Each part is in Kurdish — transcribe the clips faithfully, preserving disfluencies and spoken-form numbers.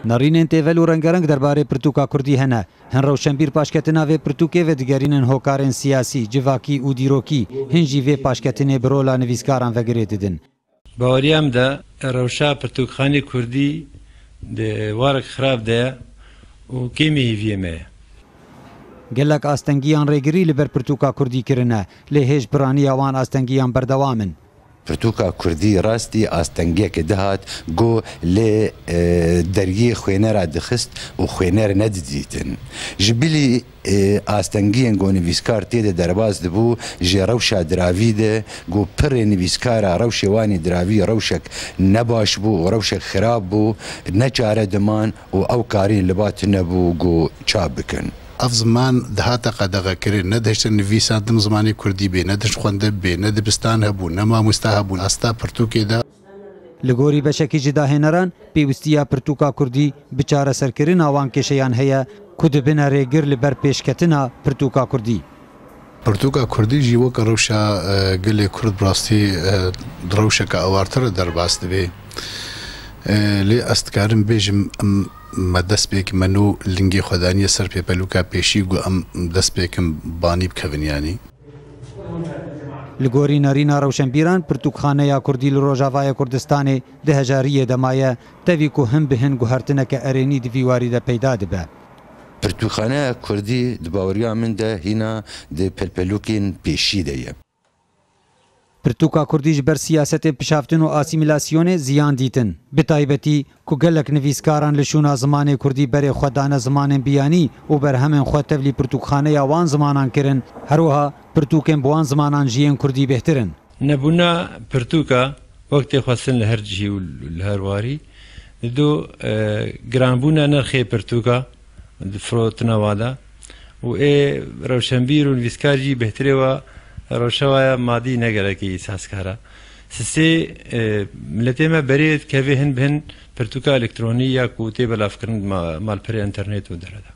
Nerînên têvel û rengereng derbarê pirtûka kurdî hene. Hin rewşenbîr paşketina vê pirtûkê vedigerînin hokarên siyasî, civakî û dîrokî, hin jî vê paşketinê bi rola nivîskaran ve girê didin. Baweriya min de rewşa pirtûkxanê kurdî di warek xirab de ye û kêmî hîviyê me ye. Gelek astengiyan rêgirî li ber pirtûka kurdî kirine, lê hêj piraniya wan astengiyan berdewam in. Pirtûka kurdî rastî astengiyeke dihat, ku lê, e, dergiyê xwênera dixist û xwêner nedidîtin. Ji bilî, e, astengiyên ku nivîskar tê de derbas dibû, ji rewşa diravî de, ku pirê nivîskara rewşê wanî diravî rewşek nebaş bû û rewşek xirab bû, ne çare diman û ew karîn li ba tune bû ku çap bikin. Ev ziman dihate qedexekirin, ne dihiştin nivîsandin zimanê kurdî bê, ne dihişt xwendin bê, ne dibistan hebû, ne mamosta hebûn. Asta pirtûkê de. Li gorî beşekî ji dahêneran, pêwîstiya pirtûka kurdî bi çareserkirina wan kêşeyan heye ku dibine rêgir li ber pêşketina pirtûka kurdî. Pirtûka kurdî jî wek rewşa, e, gelê kurd bi rastî, e, rewşeke awartir derbas dibe. E, lê ez dikarim bêjim, em, me destpêk me nû lingê xwe daniye ser pêpelûka pêşî, ku em dest pê kin banî bikevin, yanî. Li gorî nerîna rewşenbîran, pirtûkxaneya kurdî li Rojavayê Kurdistanê di hejariyê de maye, tevî ku hin bi hin guhertineke erênî di vî warî de peyda dibe. Pirtûkxaneya kurdî di baweriya min de hîna di pelpelûkên pêşî de ye. Pirtûka kurdî ji ber siyasetên pişaftin û asîmîlasyonê ziyan dîtin. Bi taybetî ku gelek nivîskaran li şûna zimanê kurdî berê xwe dane zimanên biyanî û berhemên xwe tevlî pirtûkxaneya wan zimanan kirin, her wiha pirtûkên bi wan zimanan ji yên kurdî bêhtir in. Nebûna pirtûka wek tê xwestin li her cihî û li her warî, dido, e, giranbûna nirxê pirtûka di firotina wa de û ê rewşenbîr û nivîskar jî bêhtirê wa rewşa wa ya madî ne gelekî îsas kar e. Sisê, e, miletê me berê dikeve hin bi hin pirtûka elektronî ya ku tê belavkirin ma-, malperê înternet û derve de.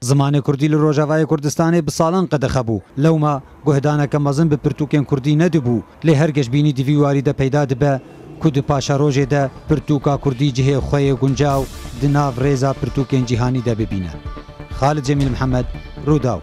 Zimanê kurdî li Rojavayê Kurdistanê bi salan qedexe bû. Lewma guhdaneke mezin bi pirtûkên kurdî nedibû, lê her geşbînî di vî warî de peyda dibe ku di paşerojê de pirtûka kurdî cihê xwe yê guncaw di nav rêza pirtûkên cîhanî de bibîne. Xalid Cemîl Mihemed, Rûdaw.